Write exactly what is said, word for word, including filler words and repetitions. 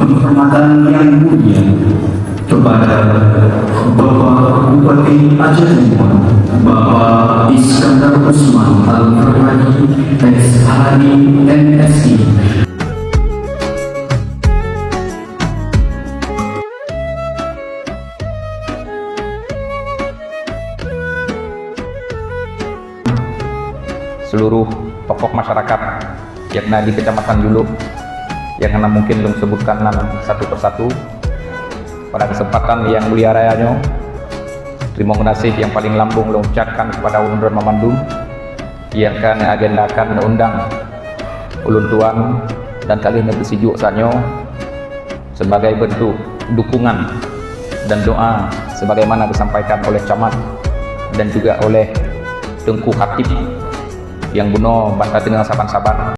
Penghormatan yang mulia kepada Bapak Bupati Aceh Timur, Bapak Iskandar Usman Al-Farhadi, S H I, M Si. Seluruh tokoh masyarakat yang na di Kecamatan Juluk, yang hana mungkin lôn sebutkan nan satu persatu. Pada kesempatan yang mulia raya nyoe, teurimong gaséh yang paling lambong lôn ucapkan kepada ulôn droe mandum yang ka neuagendakan, neuundang ulôn tuan dan ka lheueh neupeusijuek saat nyoe sebagai bentuk dukungan dan doa sebagaimana disampaikan oleh camat dan juga oleh Teungku Khatib yang bunoe banta teungoh saban-saban.